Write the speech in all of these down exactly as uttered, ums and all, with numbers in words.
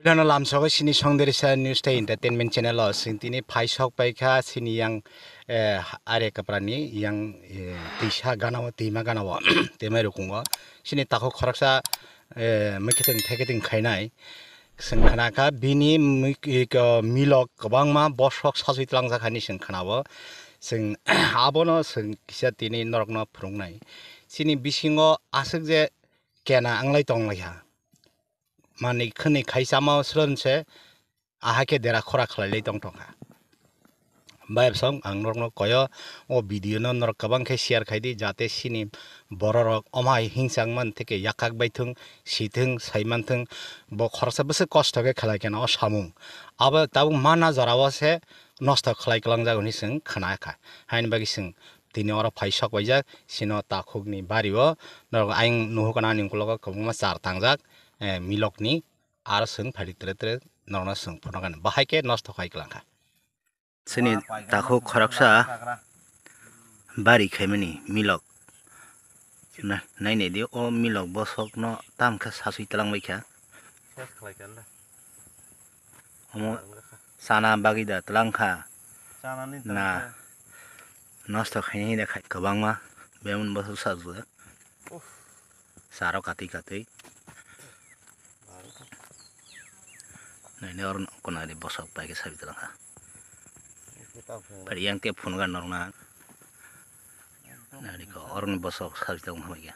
Ano lamsogo sini Songderisa News tei Entertainment channel o sing tini phai sok paikha sini yang, eh, are kaprani yang, eh, tisa gana o, tima gana o, temai rukungo sini takhuk khoroksa, eh, mwkhitwng thekitwng khainai. Chwng khna kha bini mik-, ik-, milok kwbangma bosok sasui tlangjak hani chwng khna o. Chwng abono chwng kisa tini norokno phwrwngnai. Chini bisingo aswk je kena wnglai tonglaikha. Manwi khwnwi khai chama swnam se, ahai khe dera khora khlailai tong tongkha. Bayapsong ang norokno koyo o video no norok kwbang khe share khai di, jate sini bororok omo hai hingsang man theke yakhak bai thung, si thung, sai man thung, bo khoroksa bwswk kosto khe khlai khe no o samung. Abo tabuk mana jora o se nosto khlai kwlang jago hinwi chwng khna kha. Haini bagwi chwng tini oro phai sok paijak, sino takhuk ni bari o norok ayang nuhuk ani ukulogo kwbangma char tangjak, eh, milok ni. Aro chwng phai di tere tere norokno chwng phunuknani bahai khe nosto khai kwlangkha. Chini takhuk khoroksa bari khaimani milok. Na, nainai di o milok bosokno tam khe sasui twlang bai kha. Omo sana bagwi da twlang kha. Na, nosto khainai da khai kwbangma bemon bosok sajak. Saro katwi katwi. Naini oro kunari bosok pai khe sabi twlang kha. Pari yang te phunukha norokna. Naini ko oroni bosok sabi twlang kha bai khe.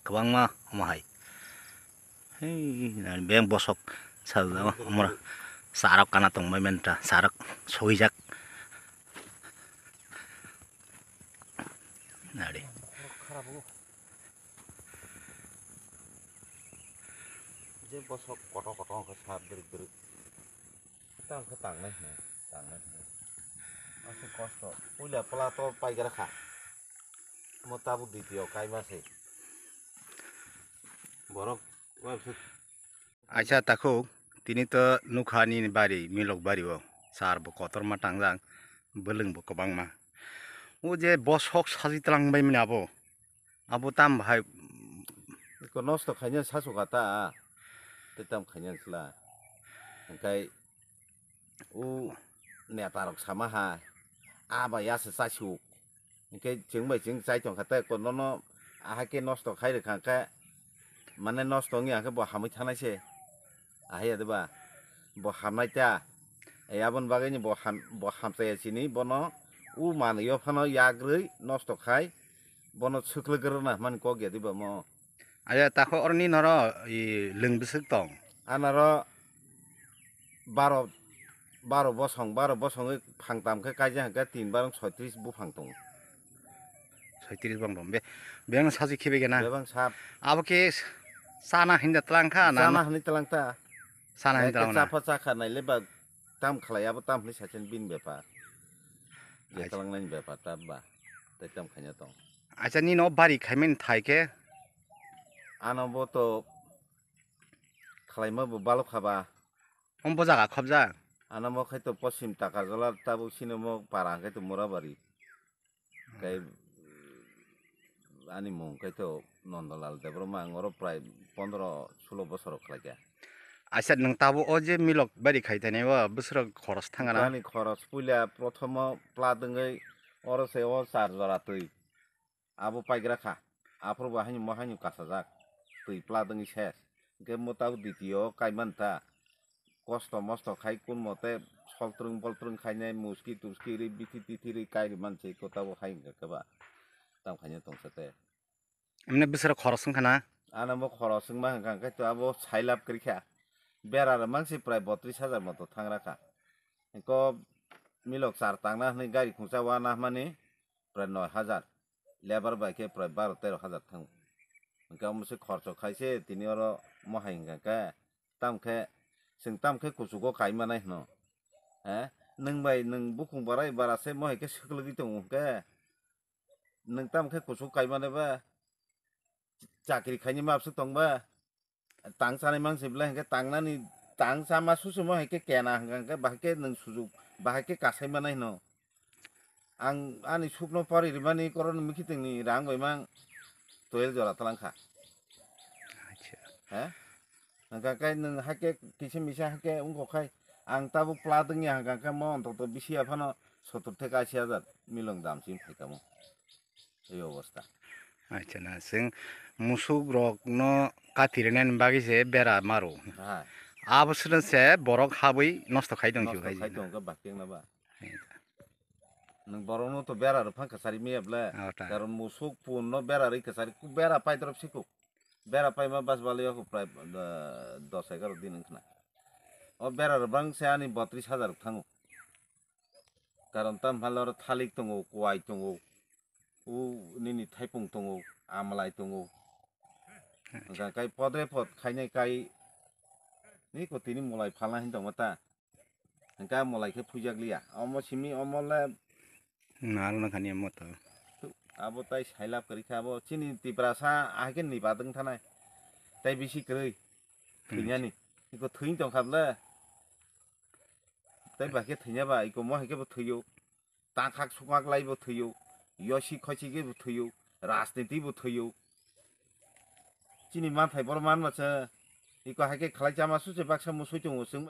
Kwbangma omo hai. Hei, naini beng bosok sabi twlang kha. Omora sarok kana tong bai menta, sarok soijak. Nari. Je bosok kotor kotor wngkha sa bwrwk bwrwk. Tang khe tangnai hwnwi, tangnai hwnwi. Aswk kosto. Puila pla to paigra kha. Mo tabuk ditio kaima se. Borok wabse. Aisa takhuk, tini to nukha nini bari, milok bari o. Sar bo kotorma tangjak, bwlwng bo kwbangma. O je bosok saji twlang bai mani abo. Abo tam bahai. Ko nosto khaina sasu kha ta. Te tam khaina sla. Hwnkhe o neta rok sama ha. A ba ya se chasuk. Hwnkhe chwng bai chwng chai tong kha te ko nono ahai khe nosto khai rwkha khe mane nosto wngya khe bo hamwi thanai se. Ahai ya de ba? Bo hamnai ta. Ei aboni bagwi ni bo ham, bo hamchaya chini bono o manwi o phano yagrwi nosto khai. Bono swkle goro na hwnmani kok ya diba mo. Aya, takho oroni noro i lwng bwswk tong? Anaro baro, baro bosong, baro bosongwi phang tam khe kaijak hwnkhe tin barong soitris buphang tongo. Soitris bang dong. Be, beng saji khibe gena. Bebang sap. Abo khe sana hinda tlang kha na? Sana hinwi tlang ta. Sana hinda tlang na. Chapha chakha naile ba tam khlai abo tam hinwi sachen bin bepar. Je tlang nani bepar ta ba. Tei tam khaina tong. Acha, nini o bari khaimani thai khe? Ano bo to khlaima bo balok kha ba. Omo bo jaga khobjak? Ano mo khai to poschim Takarjala tabuk sini mo para hwnkhe to Murabari. Tei ani mung khai to Nondolal Debbarma, ang oro prai pondro sulo bosor khlai kha. Acha, nwng tabuk o je milok bari khai tani o bwswk khoros thang na? Ani khoros puila prothomo plat wngwi oro se o char jora twi. Abo paigra kha. Aphuru bo haino mo haino kasajak. Twi plat wngwi ses. Hwnkhe mo tabuk ditio kaimani ta. Kosto mosto khai kun mote soltrwng boltrwng khainai muski tuski ri bithi tithi ri kai ri manse ko tabuk hai hwnkhe ba. Tam khaina tongsa te. Emne bwswk khoros wngkha na? Ano bo khoros wngma hwnkha hwnkhe to abo sailab kwrwi kha. Bera rwmang se prai botris hajar moto thangra kha. Hwnkhe milok char tangna hwnwi gari khungsa wana hwnmani prai noi hajar. Lebar bai khe prai baro tero hajar thango. Hwnkhe omo se khorcho khaise tini oro mohai hwnkha khe tamkhe chwng tamkhe kuchugo kai manai hwno. He? Nwng bai nwng bukhung barai bara se mohai khe swklwgwi tongo hwnkhe nwng tamkhe kuchuk kai manai ba chakri khaini mapswk tong ba. Tang chanai mang se belai hwnkhe tangnani tang chama susumo hai khe kena hwnkha hwnkhe bahai khe nwng sujuk bahai khe kasai manai hwno. Ang ani sukno pori rimani koroni mikhitwngni rang bai mang toil jora twlang kha. Acha. He? Hwnkha khe nwng hakhe kisa misa hakhe wngkha khai, ang tabuk pla dwngya hwnkha khe mo ontoto bisi ya phano sottor theke asi hajar milong dam simi phaikha mo. Ei obostha. Acha na, chwng musuk rok no kati rwnani bagwi se bera maro. Hai. Abo sino se borok habwi nosto khai tong Nosto khai tong khe bakti na ba. Nwng borokno to bera rw phang kwchari maya ble. Oh, ta. Karon musuk pun no bera rwi kwchari, ku bera pai drop siku. Bera pai ma bas bali yokhu prai, eh, dos egaroh din wngkhna. O bera rw bang se ani botris hajar thango. Karon tam halo oro thalik tongo, kuwai tongo. U nini thaipung tongo, amlai tongo. Hwnkha kai podre pod khainai kai ni ko tini mulai phalna hin tongma ta. Hwnkha mulai khe phuijak liya. Omo simi omo le Nal na khani omo to. Abo tai sailap kwrwi kha abo chini Tiprasa ahai khe ni badwng thanai. Tai bisi kwrwi. Hmm. Thwinani. Iko thwing tong kha ble. Tai ba khe thwinya ba iko mo hai khe bo thwiyo. Tangkhak sukmak lai bo thwiyo. Yosi khosi khe bo thwiyo. Rajniti bo thwiyo. Chini manthai boro manma se. Iko hai khe khlai chama su se baksa musui tongo chwng.